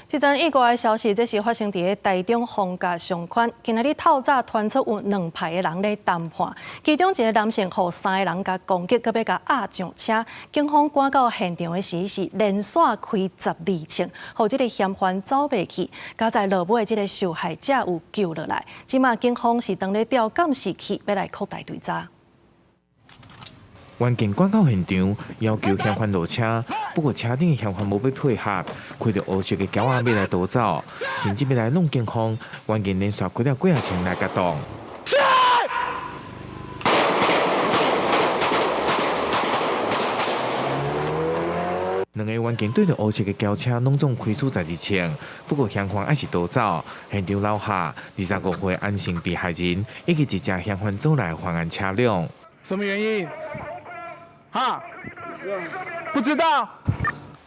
這陣意外的消息，這是發生佇咧台中逢甲商圈。今仔日透早傳出有兩派的人咧談判，其中一个男性予三个人共攻擊，閣欲共壓上車。警方趕到現場的時是連續開12槍，予這个嫌犯走袂去。佳哉落尾這个受害者有救落來。這馬警方是當咧調監視器，欲來擴大追查。員警趕到現場，要求嫌犯落車，不過車頂的嫌犯無欲配合，開著烏色的轎仔欲來逃走，甚至欲來弄警方。員警連續開了幾仔槍來共擋。兩个員警對著烏色的轎車，攏總開出12槍，不過嫌犯還是逃走。現場留下25歲安姓被害人以及一隻嫌犯組內犯案車輛。什麼原因？哈？不知道。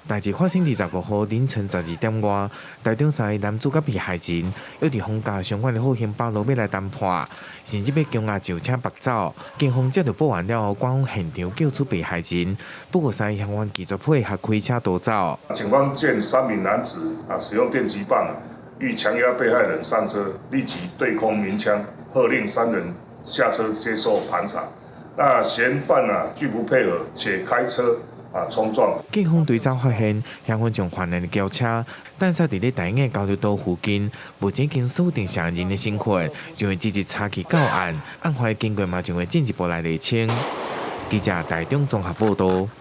代誌發生25號凌晨12點外，台中三个男子佮被害人，約佇逢甲相關的好興百路欲來談判，甚至欲強壓上車縛走。警方接到報案了後，趕往現場救出被害人，不過三个嫌犯拒絕配合，開車逃走。警方見三名男子使用電擊棒欲強壓被害人上車，立即對空鳴槍，喝令三人下車接受盤查。那嫌犯拒不配合，且開車衝撞。警方追查發現，嫌犯將犯案的轎車擋煞佇咧大雅交流道附近，目前已經鎖定嫌疑人的身份，將會積極查起到案，案發經過嘛將會進一步來釐清。記者台中綜合報道。